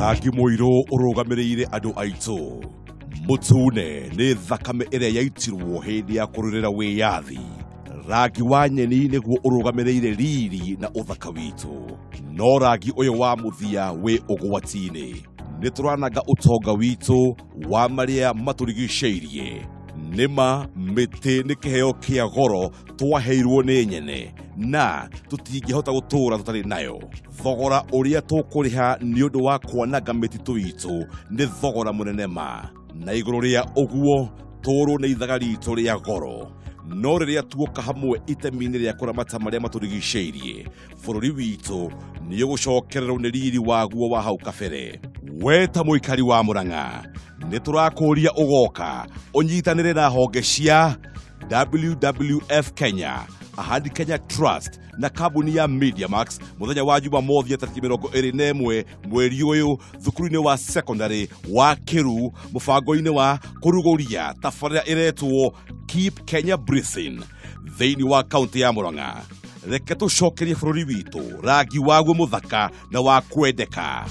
Rangi mũirũ ũrũgamĩrĩire andũ aitũ. Mũtune nĩ thakame ĩrĩa yaitirwo hĩndĩ ya kũrũĩrĩra wĩyathi. Rangi wa nyeni nĩguo ũrũgamĩrĩire riri na ũthaka witũ. No rangi ũyũ wa mũthia wĩ ũgwati-inĩ. Nĩ tũrananga ũtonga witũ wa marĩa matũrigicĩirie. Nĩma mĩtĩ nĩ kĩheo kĩa goro twaheirwo nĩ nyene na tũtingĩhota gũtũũra tũtarĩ nayo. Thogora ũrĩa tũkũrĩha nĩ ũndũ wa kwananga mĩtitũ itũ nĩ thogora mũnene ma. Na igũrũ rĩa ũguo tũrwo nĩ ithaga ritũ rĩa goro. No rĩrĩa tuoka hamwe itemi-inĩ rĩa kũramata marĩa matũrigicĩirie, bũrũri witũ nĩ ũgũcokererwo nĩ riri waguo wa hau kabere. We ta mũikari wa Mũrang'a, nĩ tũrakũria ũgoka ũnyitanĩre na honge cia WWF Kenya, Ahadi Kenya Trust na kambuni ya MediaMax mũthenya wa Jumamothi ya tarĩki 21 mweri ũyũ thukuru-inĩ wa secondary wa Kĩru mũbango-inĩ wa kũrugũria tabarĩra ĩretwo Keep Kenya Breathing thĩinĩ wa kaunti ya Murang'a. Reke tũcokerie bũrũri witũ rangi waguo mũthaka na wa kwendeka.